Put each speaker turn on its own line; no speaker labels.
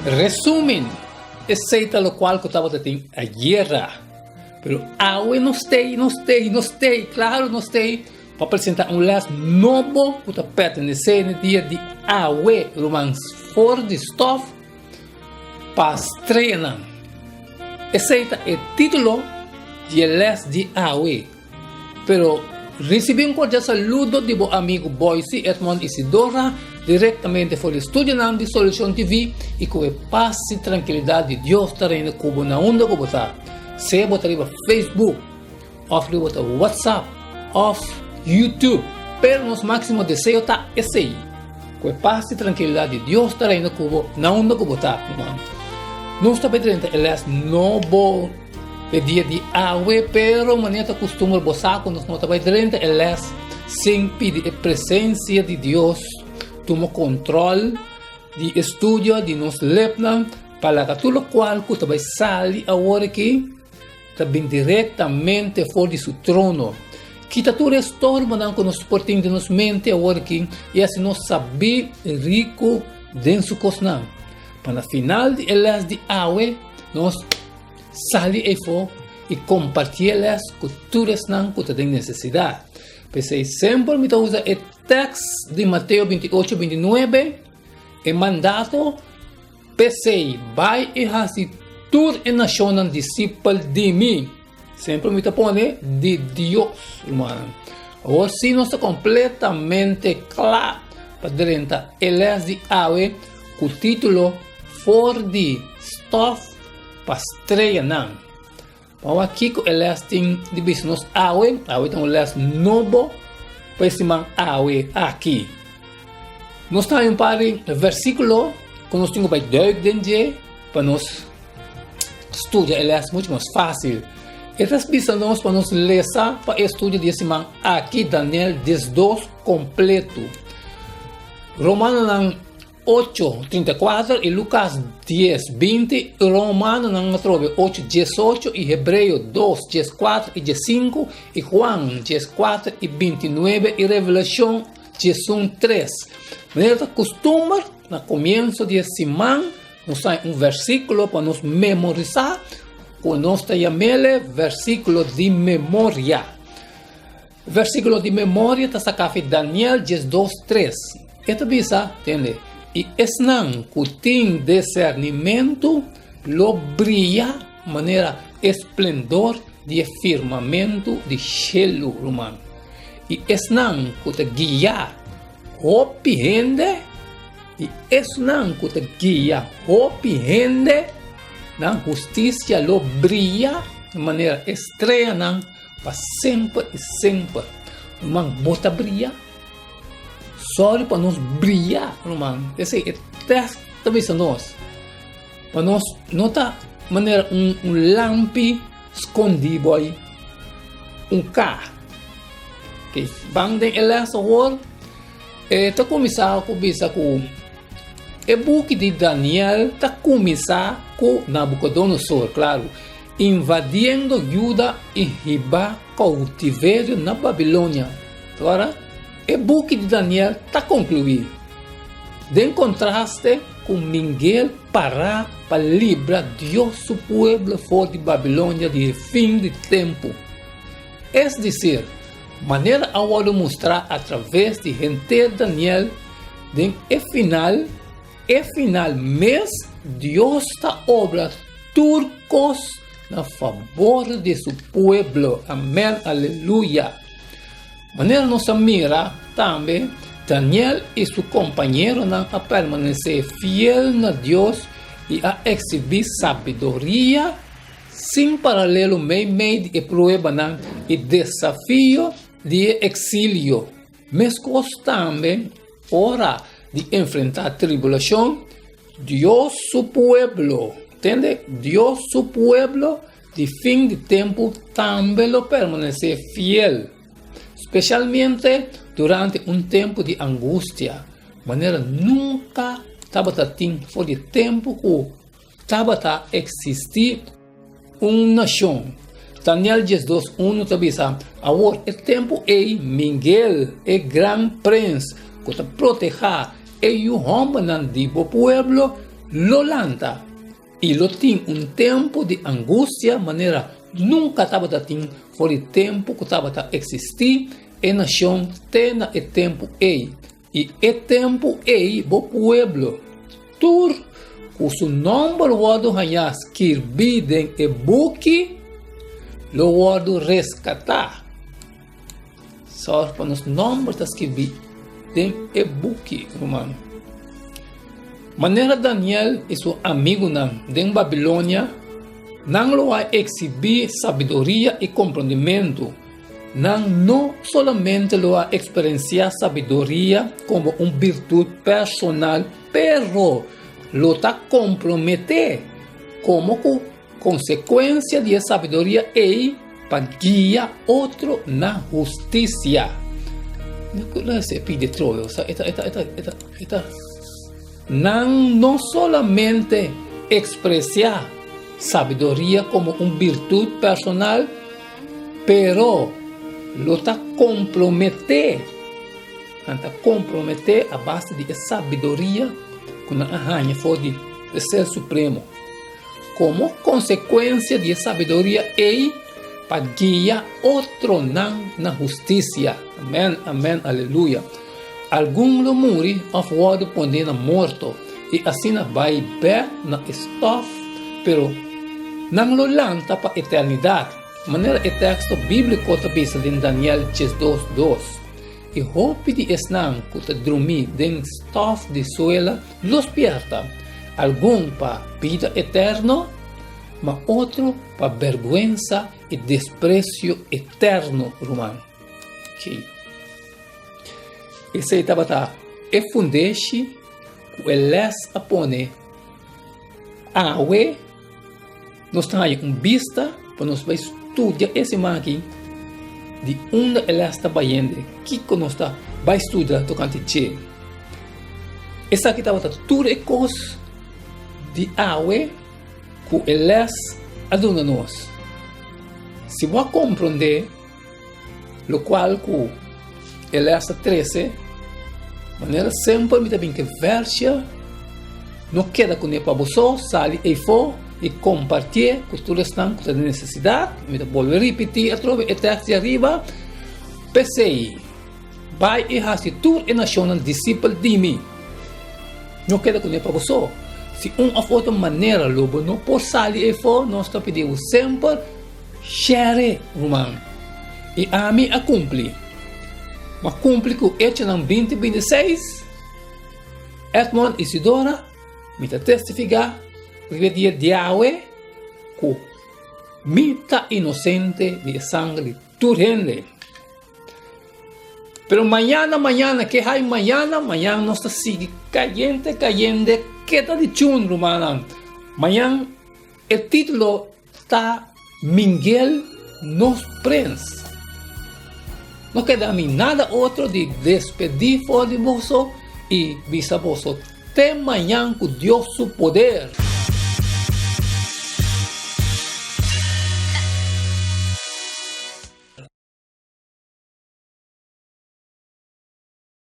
Resumen, Esey ta locual cu tabata tin ayera. Pero awe nos tey, nos tey, nos tey, claro nos tey pa presenta un les nobo cu ta pertenece na dia di awe, ruman for di stof pa streanan. Esey ta e titulo di e les di awe. Pero ricibi un cordial saludo di bo amigo Boyce Edmond Isidora directamente for di studionan di Solucion TV y cu e paz y tranquilidad di Dios ta reina cu bo na unda cu bo ta. Sea bo ta riba Facebook of riba ta WhatsApp of YouTube. Pero nos maximo deseo ta esey, cu e paz y tranquilidad di Dios ta reina cu bo na unda cu bo ta. Nos ta bay drenta e les nobo. E dia di awe, pero manera ta kustumber bo sa ku nos no ta bai drenta e les sin pidi e presensia di Dios tuma kontrol di e studio di nos lepnan pa laga tur lokual ku ta bai sali awor aki ta bin direktamente for di su trono. Kita tur e storbonan ku nos por tin den nos mente awor aki i hasi nos sabí riku den su kosnan. Pa na final di e les di awe nos Sali eyfo i kompartí e lès ku tur esnan ku ta den nesesidat. P'esei semper mi ta usa e tèks di Mateo 28, 29, e mandato, P'esei, bai i hasi tur e nashonnan disipel di mi. Semper mi ta pone di Dios, rumannan. Awor sí nos ta kompletamente kla pa drenta e lès di awe ku título For di Stòf pa streanan. Pa wak kiko e les tin di bisa nos awe, awe ta un les nobo pa e siman awe aki. Nos ta un par di versíkulo ku nos tin ku bai duik den dje pa nos studia e les mucho mas fácil. E ta bisa nos pa nos lesa pa e studio di e siman aki Daniel 12 kompleto. Romanonan 8, 34 i Lukas 10, 20 i Romanonan atrobe 8, 18 i Hebreo 2, 14 i 15 i Juan 14 i 29 i Revelashon 11, 3. Manera ta kustumber, na komienso di e siman nos ta un versíkulo pa nos memorisá ku nos ta yam'el versíkulo di memoria. Versíkulo di memoria ta saká fi Daniel 12, 3. E ta bisa, tende, I esnan ku tin desernimentu lo bria manera e splendor di e firmamentu di shelu, ruman. I esnan ku ta guia hopi hende, i esnan ku ta guia hopi hende, nan hustisia lo bria manera e streanan Pa semper i semper. Ruman, bo ta bria? Sòru pa nos bria, ruman. Esei e tèst ta bisa nos. Pa nos no ta manera un, un lampi skondí boi un ka. Oké, ban den e lès awor. E ta kuminsá ku bisa ku e buki di Daniel ta kuminsá ku Nabukodonosor, klaru. Invadiendo Juda i hiba koutiverio na Babilonia. Ora, e buki di Daniel ta konkluí, Den kontraste ku Miguel pará pa libra Dios su pueblo for di Babilonia di e fin di tempu. Es desir, manera a wòrdu mustrá atraves di henter Daniel, den e final, E final mes Dios ta obra tur kos na fabor di su pueblo. Amen, aleluya. Manera nos a mira tambe, Daniel i su kompañeronan a permanesé fiel na Dios i a eksibí sabiduria sin paralelo meimei di e pruebanan i desafio di e eksilio. Meskos tambe, ora di enfrentá tribulashon, Dios su pueblo, tende, Dios su pueblo di fin di tempu tambe lo permanesé fiel, spesialmente durante un tempu di angustia, manera nunka tabata tin for di tempu ku tabata eksistí un nashon. Daniel 12, 1 ta bisa, Awor e tempu ei Miguel, e gran prens ku ta protehá e yu hòmbernan di bo pueblo, lo lanta, i lo tin un tempu di angustia manera nunka tabata tin for di tempu ku tabata eksistí e nashon te na e tempu ei. I e tempu ei bo pueblo tur ku su nòmber wòrdu hañá skirbí den e buki lo wòrdu reskatá. Sòrg pa nos nòmber ta skirbí den e buki, ruman. Manera Daniel i su amigunan den Babilonia, nan lo a eksibí sabiduria i komprondimentu. Nan no solamente lo a eksperensiá sabiduria komo un birtut personal, pero lo ta komprometé komo ku konsekuensia di e sabiduria ei pa guia otro na hustisia. Nan no solamente ekspresiá sabiduria komo un birtut personal, pero lo ta komprometé, nan ta komprometé a base di e sabiduria ku nan a haña for di e Ser Supremo. Komo konsekuensia di e sabiduria ei pa guia otronan na hustisia. Amèn, amèn, aleluya. Algun lo muri òf wòrdu pondé na morto i asina bai bèk na e stòf, pero nan lo lanta pa eternidat, manera e teksto bíbliko ta bisa den Daniel 12, dos. I hopi di esnan ku ta drumí den stòf di suela lo spièrta, algun pa bida eterno, ma otro pa bèrgwensa i despresio eterno, ruman. Ki. Esei tabata e fundeshi ku e lès a pone. Awe nos ta haña un bista pa nos bai studia e siman aki di unda e lès ta bayende, kiko nos ta bai studia tokante dje. Esaki tabata tur e kos di awe ku e lès a duna nos. Si bo a komprondé Lokual ku e lès ta trese, manera semper mi ta bin ke vèrsha, no keda kuné pa bo so, sali eifó i kompartié ku tur esnan ku ta den nesesidat. Mi ta bolbe ripití atrobe e tèks di ariba, P'esei, bai i hasi tur e nashonnan disipel di mi. No keda kuné pa bo so. Si un òf otro manera lo bo no por sali eifó, nos ta pidi bo semper, Share, ruman. I ami a kumpli. Ma kumpli ku Echonan 20, 26. Edmond Isidora, mi ta testifiká riba e dia diawe ku mi ta inosente di e sanger di tur hende. Pero mañana, mañana, ke hay mañana? Mañan nos ta sigui kayente, kayente, keda di chun, rumannan. Mañan e título Ta Mingel nos prens. No keda mi nada otro di despedí for di boso i bisa boso te mañan ku Dios su poder.